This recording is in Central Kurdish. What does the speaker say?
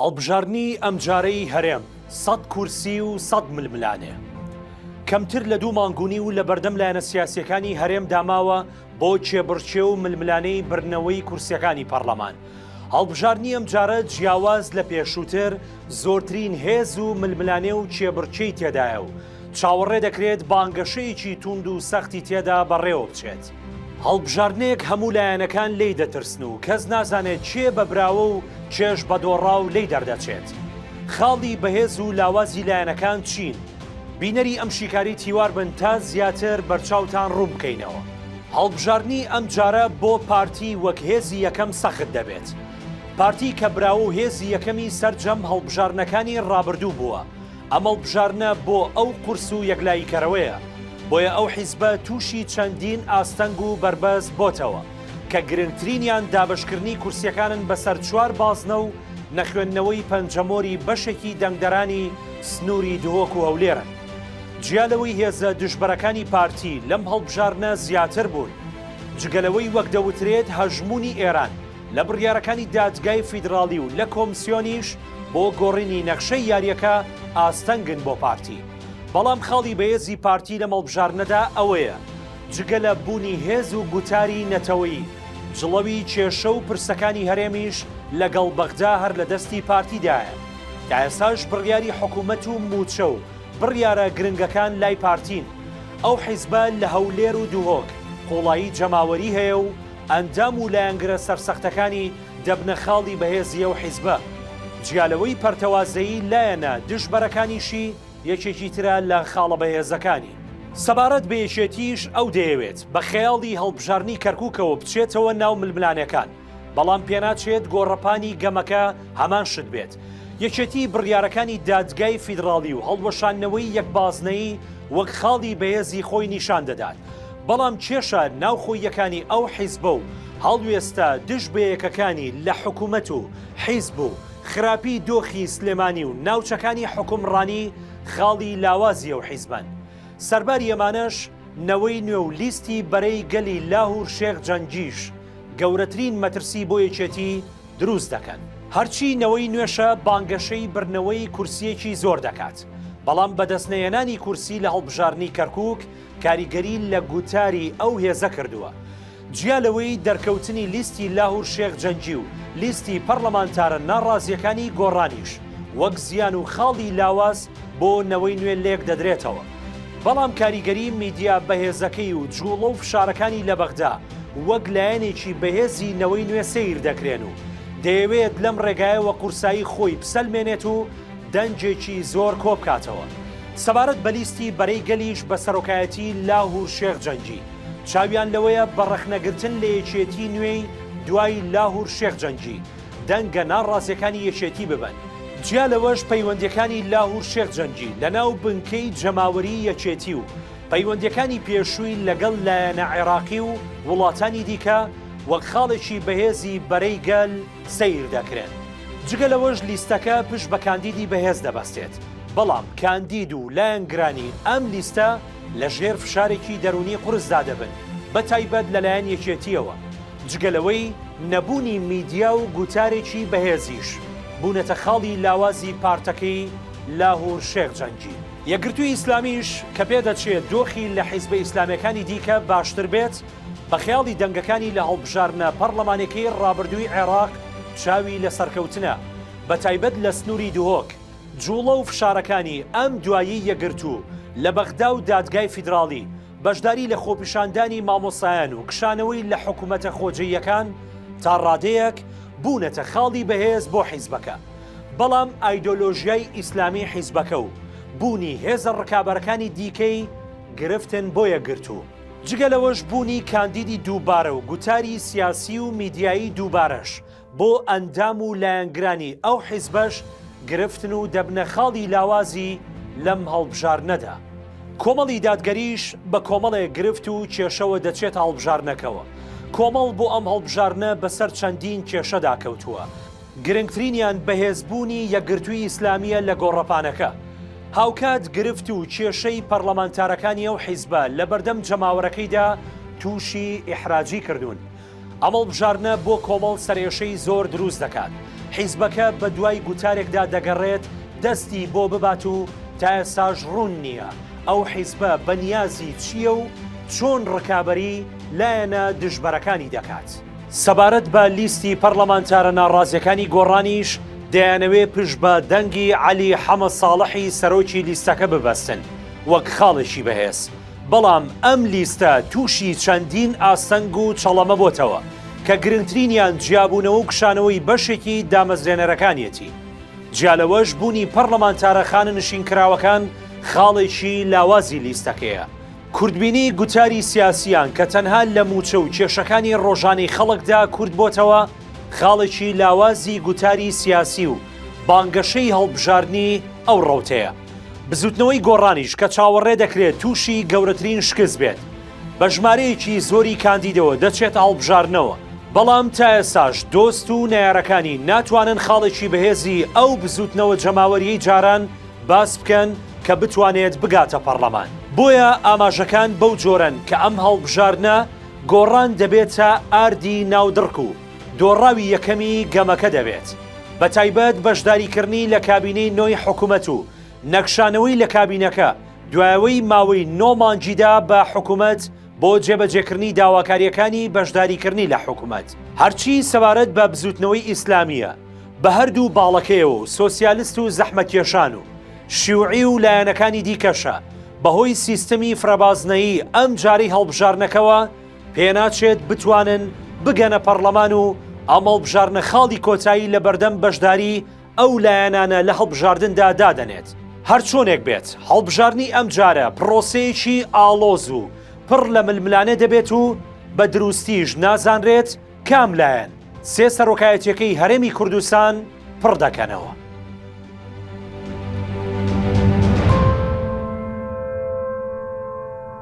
هەڵبژاردنی ئەمجارەی هەرێم، سەت کورسی و سەت ململانێ. کەمتر لە دوو مانگ و نیو لە بەردەم لایەنە سیاسییەکانی هەرێمدا ماوە بۆ کێبڕکێ و ململانێی بردنەوەی کورسییەکانی پەڕلەمان. هەڵبژاردنی ئەمجارە جیاواز لە پێشووتر زۆرترین هێز و ململانێ و کێبڕکێی تێدایە و چاوەڕێ دەکرێت بانگەشەیەکی توند و سەختی تێدا بەڕێوە بچێت. هەڵبژاردنێک هەموو لایەنەکان لێی دەترسن و کەس نازانێت کێ بە براوە و کێش بە دۆڕاو لێی دەردەچێت. خاڵی بەهێز و لاوازی لایەنەکان چین؟ بینەری ئەم شیکاری تیوار بن تا زیاتر بەرچاوتان ڕوون بکەینەوە. هەڵبژاردنی ئەمجارە بۆ پارتی وەک هێزی یەکەم سەخت دەبێت. پارتی کە براوە و هێزی یەکەمی سەرجەم هەڵبژاردنەکانی ڕابردوو بووە، ئەم هەڵبژاردنە بۆ ئەو قورس و یەکلاییکەرەوەیە، بۆیە ئەو حیزبە تووشی چەندین ئاستەنگ و بەربەست بۆتەوە، کە گرنگترینیان دابەشکردنی کورسییەکانن بەسەر چوار بازنە و نەخوێندنەوەی پەنجەمۆری بەشێکی دەنگدەرانی سنووری دهۆک و هەولێرن. جیا لەوەی هێزە دژبەرەکانی پارتی لەم هەڵبژاردنە زیاتر بوون، جگە لەوەی وەک دەوترێت هەژموونی ئێران لە بڕیارەکانی دادگای فیدراڵی و لە کۆمسیۆنیش بۆ گۆڕینی نەخشەی یارییەکە ئاستەنگن بۆ پارتی. بەڵام خاڵی بەهێزی پارتی لەم هەڵبژاردنەدا ئەوەیە جگە لە بوونی هێز و گوتاری نەتەوەیی، جڵەوی کێشە و پرسەکانی هەرێمیش لەگەڵ بەغدا هەر لە دەستی پارتیدایە. تا ئێستاش بڕیاری حکومەت و مووچە و بڕیارە گرنگەکان لای پارتین. ئەو حیزبە لە هەولێر و دهۆک قوڵایی جەماوەری هەیە و ئەندام و لایەنگرە سەرسەختەکانی دەبنە خاڵی بەهێزی ئەو حیزبە. جیا لەوەی پەرتەوازەیی لایەنە دژبەرەکانیشی یەکێکی ترە لە خاڵە بەهێزەکانی. سەبارەت بە یەکێتیش ئەو دەیەوێت بە خەیاڵی هەڵبژاردنی کەرکوکەوە بچێتەوە ناو ململانێکان، بەڵام پێناچێت گۆڕەپانی گەمەکە هەمان شت بێت. یەکێتی بڕیارەکانی دادگای فیدڕاڵی و هەڵوەشاندنەوەی یەکبازنەیی وەک خاڵی بەهێزی خۆی نیشان دەدات، بەڵام کێشە ناوخۆییەکانی ئەو حیزبە و هەڵوێستە دژ بەیەکەکانی لە حکومەت و حیزب و خراپی دۆخی سلێمانی و ناوچەکانی حوکمڕانی خاڵی لاوازی ئەو حیزبەن. سەرباری ئەمانەش نەوەی نوێ و لیستی بەرەی گەلی لاهور شێخ جەنگیش گەورەترین مەترسی بۆ یەکێتی دروست دەکەن. هەرچی نەوەی نوێشە بانگەشەی بردنەوەی کورسییەکی زۆر دەکات، بەڵام بەدەستنەهێنانی کورسی لە هەڵبژاردنی کەرکوک کاریگەری لە گوتاری ئەو هێزە کردووە. جیا لەوەی دەرکەوتنی لیستی لاهور شێخ جەنگی و لیستی پەڕلەمانتارە ناڕازییەکانی گۆڕانیش وەک زیان و خاڵی لاواز بۆ نەوەی نوێ لێک دەدرێتەوە. بەڵام کاریگەری میدیا بەهێزەکەی و جوڵە و فشارەکانی لە بەغدا وەک لایەنێکی بەهێزی نەوەی نوێ سەیر دەکرێن و دەیەوێت لەم ڕێگایەوە قورسایی خۆی بسەلمێنێت و دەنگێکی زۆر کۆبکاتەوە. سەبارەت بە لیستی بەرەی گەلیش بە سەرۆکایەتی لاهور شێخ جەنگی، چاویان لەوەیە بە ڕەخنەگرتن لە یەکێتی نوێی دوای لاهور شێخ جەنگی، دەنگە ناڕازیەکانی یەکێتی ببەن. جیا لەوەش پەیوەندیەکانی لاهور شێخ جەنگی لەناو بنکەی جەماوەریی یەکێتی و پەیوەندیەکانی پێشووی لەگەڵ لایەنە عێراقی و وڵاتانی دیکە وەک خاڵێکی بەهێزی بەرەی گەل سەیر دەکرێن. جگە لەوەش لیستەکە پشت بە کاندیدی بەهێز دەبەستێت، بەڵام کاندید و لایەنگرانی ئەم لیستە لە ژێر فشارێکی دەروونی قورسدا دەبن، بە تایبەت لەلایەن یەکێتییەوە، جگە لەوەی نەبوونی میدیا و گوتارێکی بەهێزیش بوونەتە خاڵی لاوازی پارتەکەی لاهور شێخ جەنگی. یەکگرتووی ئیسلامیش کە پێدەچێت دۆخی لە حیزبە ئیسلامییەکانی دیکە باشتر بێت، بە خەیاڵی دەنگەکانی لە هەڵبژاردنە پەڕلەمانیەکەی ڕابردووی عێراق چاوی لە سەرکەوتنە، بە تایبەت لە سنووری دهۆک، جوڵە و فشارەکانی ئەم دواییەی یەکگرتوو لە بەغدا و دادگای فیدراڵی، بەشداری لە خۆپیشاندانی مامۆستایان و کشانەوەی لە حکومەتە خۆجێیەکان تا ڕادەیەک بوونەتە خاڵی بەهێز بۆ حیزبەکە، بەڵام ئایدۆلۆژیای ئیسلامی حیزبەکە و بوونی هێزە ڕکابەرەکانی دیکەی گرفتن بۆ یەکگرتوو. جگە لەوەش بوونی کاندیدی دووبارە و گوتاری سیاسی و میدیایی دووبارەش بۆ ئەندام و لایەنگرانی ئەو حیزبەش گرفتن و دەبنە خاڵی لاوازی لەم هەڵبژاردنەدا. کۆمەڵی دادگەریش بە کۆمەڵێک گرفت و کێشەوە دەچێتە هەڵبژاردنەکەوە. کۆمەڵ بۆ ئەم هەڵبژاردنە بەسەر چەندین کێشەدا کەوتووە. گرنگترینیان بەهێزبوونی یەکگرتووی ئیسلامییە لە گۆڕەپانەکە. هاوکات گرفت و کێشەی پەڕلەمانتارەکانی ئەو حیزبە لەبەردەم جەماوەرەکەیدا تووشی ئیحراجی کردوون. ئەم هەڵبژاردنە بۆ کۆمەڵ سەرئێشەی زۆر دروست دەکات. حیزبەکە بەدوای گوتارێکدا دەگەڕێت دەستی بۆ ببات و تا ئێستاش ڕوون نییە ئەو حیزبە بەنیازی چییە و چۆن ڕکابەری لایەنە دژبەرەکانی دەکات. سەبارەت بە لیستی پەڕلەمانتارە ناڕازیەکانی گۆڕانیش دەیانەوێ پشت بە دەنگی عەلی حەمە ساڵحی سەرۆکی لیستەکە ببەستن وەک خاڵێکی بەهێز، بەڵام ئەم لیستە تووشی چەندین ئاستەنگ و چەڵەمە بۆتەوە کە گرنگترینیان جیابوونەوە و کشانەوەی بەشێکی دامەزرێنەرەکانیەتی. جیا لەوەش بوونی پەڕلەمانتارە خانەنشینکراوەکان خاڵێکی لاوازی لیستەکەیە. کورتبینی گوتاری سیاسییان کە تەنها لە مووچە و کێشەکانی ڕۆژانەی خەڵکدا کورت بۆتەوە، خاڵێکی لاوازی گوتاری سیاسی و بانگەشەی هەڵبژاردنی ئەو ڕەوتەیە. بزووتنەوەی گۆڕانیش کە چاوەڕێ دەکرێت تووشی گەورەترین شکست بێت، بە ژمارەیەکی زۆری کاندیدەوە دەچێتە هەڵبژاردنەوە، بەڵام تا ئێستاش دۆست و نەیارەکانی ناتوانن خاڵێکی بەهێزی ئەو بزووتنەوە جەماوەرییەی جاران باس بکەن کە بتوانێت بگاتە پەڕلەمان. بۆیە ئاماژەکان بەو جۆرەن کە ئەم هەڵبژاردنە گۆڕان دەبێتە ئاردی ناو دڕک و دۆڕاوی یەکەمی گەمەکە دەبێت. بەتایبەت بەشداریکرنی لە کابینەی نۆی حکومەت و نەکشانەوەی لە کابینەکە دوایەوەی ماوەی نۆ مانگیدا بە حکومەت بۆ جێبەجێکردنی داواکارییەکانی بەشداریکردنی لە حکومەت. هەرچی سەبارەت بە بزوتنەوەی ئیسلامییە بە هەردوو باڵەکەیەوە و سۆسیالست و زەحمەتکێشان و شیوعی و لایەنەکانی دیکەشە بەهۆی سیستمی فرەبازنەیی ئەم جارەی هەڵبژاردنەکەوە پێناچێت بتوانن بگەنە پەڕلەمان و ئەم هەڵبژاردنە خاڵی کۆتایی لەبەردەم بەشداری ئەو لایەنانە لە هەڵبژاردندا دادەنێت. هەرچۆنێک بێت هەڵبژاردنی ئەمجارە پڕۆسەیەکی ئاڵۆز و پڕ لە ململانێ دەبێت و بە دروستیش نازانرێت کام لایەن سێ سەرۆکایەتیەکەی هەرێمی کوردستان پڕ دەکەنەوە.